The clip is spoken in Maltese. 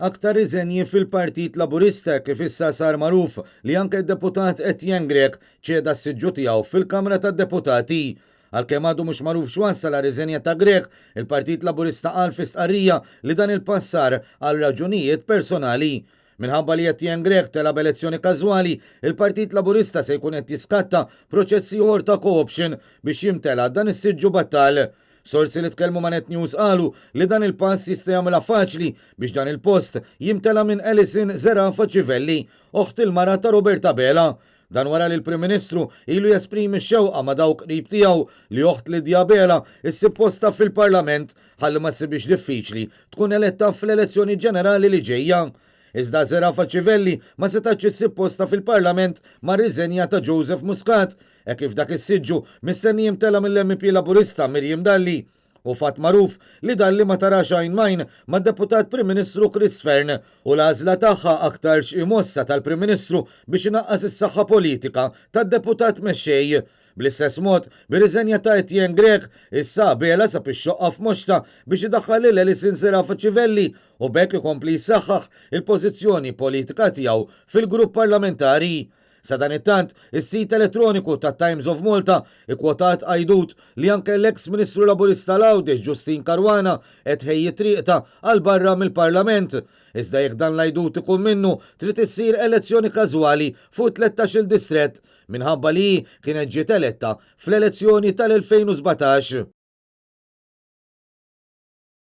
Aktar riżenji fil-Partit Laburista kif issa sar magħruf li anke d-deputat Etienne Grech ċeda s-siġġu tiegħu fil-Kamra tad-Deputati. Għalkemm għadu mhux magħruf x'wassal għar-riżenja ta' Grech, il-Partit Laburista qal fi stqarrija li dan il-pass sar għal raġunijiet personali. Minħabba li Etienne Grech tela' b'elezzjoni każwali, il-Partit Laburista se jkun qed jiskatta proċess ieħor ta' co-option biex jimtela' dan is-siġġu battal. Sorsi li tkellmu ma' Net News qalu li dan il-pass jista' jagħmilha faċli biex dan il-post jimtela' minn Alison Zerafa Civelli, oħt il-mara ta' Robert Abela. Dan wara li l-Prim Ministru ilu jesprimi x-xewqa ma' dawk qrib tiegħu li oħt Lydia Abela issib postha fil-Parlament ħalli ma ssibhiex diffiċli tkun eletta fl-elezzjoni ġenerali li ġejja. Iżda Zerafa Civelli ma setgħetx issib postha fil-Parlament mar-riżenja ta' Joseph Muscat hekk kif dak is-siġġu mistenni jimtela' mill-MEP Laburista Miriam Dalli. Hu fatt magħruf li Dalli ma tarax għajn m'għajn mad-Deputat Prim Ministru Chris Fearne u l-għażla tagħha aktarx hi mossa tal-Prim Ministru biex inaqqas is-saħħa politika tad-Deputat Mexxej. Bl-istess mod, bir-riżenja ta' Etienne Grech, issa Abela sab ix-xoqqa f'moxtha biex idaħħal lil Alison Zerafa Civelli u b'hekk ikompli jsaħħaħ il-pożizzjoni politika tiegħu fil-grupp parlamentari. Sadanittant, is-sit elettroniku tat-Times of Malta ikkwotat għajdut li anke l-eks Ministru Laburista għal Għawdex Justyne Caruana qed tħejji triqtha għal barra mill-Parlament. Iżda jekk dan l-għajdut ikun minnu, trid issir elezzjoni każwali fuq it-tlettax-il distrett minħabba li hi kienet ġiet eletta fl-elezzjoni tal-2017.